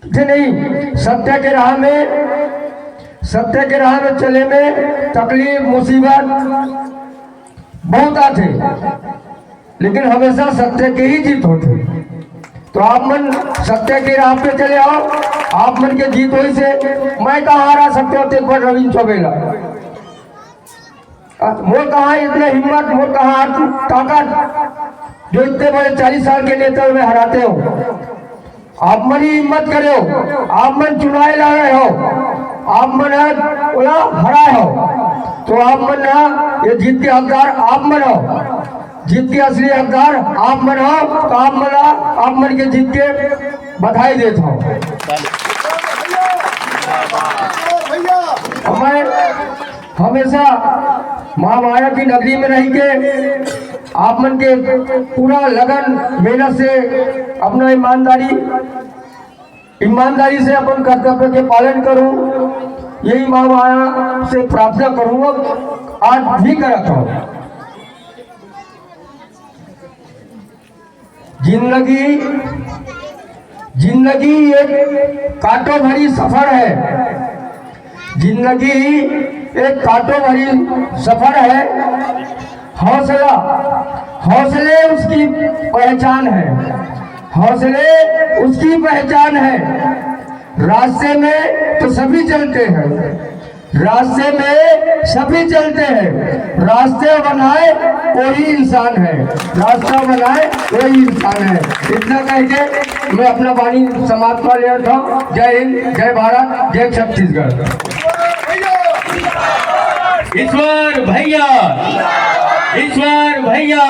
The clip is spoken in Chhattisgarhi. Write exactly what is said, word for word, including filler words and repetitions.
थे नहीं। सत्य के राह में, सत्य के राह में चले में तकलीफ, मुसीबत बहुत आथे, लेकिन हमेशा सत्य के ही जीत होथे। तो आप मन सत्य के राह पे चले आओ, आप मन के जीत होइसे। मैं कहाँ हरा सकते हो तेज बहादुर रविंद्र चौबे ला? मोर कहाँ इतना हिम्मत, मोर कहाँ आत्म ताकत, जो इतने बड़े चालीस साल के नेता में हराते हो? आप मन ही हिम्मत करे हो, आप मन चुनाव लड़े हो, आप मन ह ओला हराए हो, तो आप मन ना ये जीत के हकदार आप मन हो, जीत के असली हकदार आप मन हो। तो आप मन ला, आप मन के जीत के बधाई देत हो। मैं हमेशा महामाया की नगरी में रह के आप मन के पूरा लगन मेहनत से अपना ईमानदारी, ईमानदारी से अपन कर्तव्य के पालन करूं, यही महामाया से प्रार्थना करूंगा, आज भी करत हूं। जिंदगी, जिंदगी एक कांटों भरी सफर है। जिंदगी एक कांटों भरी सफर है। हौसला, हौसले उसकी पहचान है। हौसले उसकी पहचान है। रास्ते में तो सभी चलते हैं, रास्ते में सभी चलते हैं, रास्ते बनाए वही इंसान है, रास्ता बनाए वही इंसान है। इतना कह के मैं अपना वाणी समाप्त कर लेता हूँ। जय हिंद, जय भारत, जय छत्तीसगढ़। ईश्वर भैया, ईश्वर भैया।